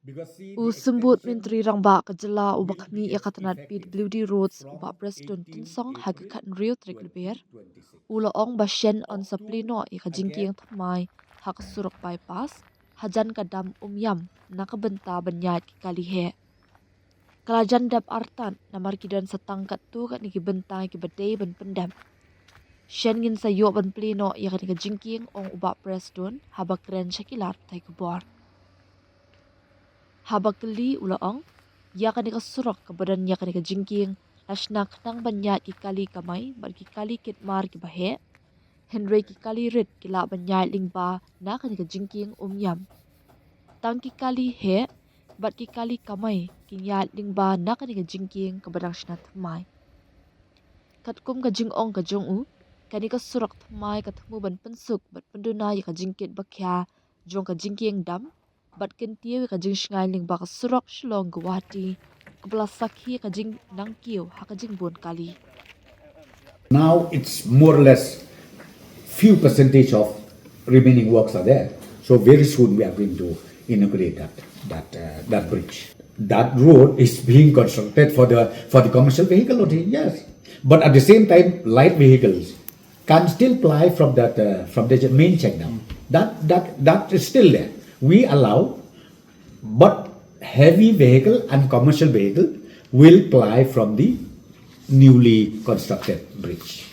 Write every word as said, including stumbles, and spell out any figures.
U Symbud Myntri Rangbah ka jylla uba khmih ïa ka tnat P W D Roads, u Bah Prestone Tynsong, ha ka khathynriew tarik Lber, u la ong ba shen yn sa plie noh ïa ka jingkieng thymmai ha ka surok bypass hajan ka dam Umiam na ka bynta ban ïaid ki kali heh. Ka la jan dep artat namar ki don sa tang katto katne ki bynta kiba dei ban pyndep. Shen ngin sa ïoh ban plie noh ïa kane ka jingkieng, ong u Bah Prestone haba kren sha ki lad pathai khubor. Haba kylli u la ong, ïa kane ka surok kaba don ïa kane ka jingkieng la shna khnang ban ïaid ki kali kamai bad ki kali kit mar kiba heh, hynrei ki kali rit ki lah ban ïaid lyngba na kane ka jingkieng Umiam. Tang ki kali heh bad ki kali kamai kin ïaid lyngba na kane ka jingkieng kaba dang shna thymmai. Katkum ka jingong ka jong u, kane ka surok thymmai ka thmu ban pynsuk bad pynduna ïa ka jingkit ba khia jong ka jingkieng dam bad kyntiew ïa ka jingshngaiñ lyngba ka surok Shillong Guwahati kaba la sakhi ïa ka jingnang kiew ha ka jingbun kali. Now it's more or less few percentage of remaining works are there. So very soon we are going to inaugurate that that uh, that bridge. That road is being constructed for the for the commercial vehicle only, yes. But at the same time, light vehicles can still ply from that uh, from the main check dam. That that that is still there. We allow, but heavy vehicle and commercial vehicle will ply from the newly constructed bridge.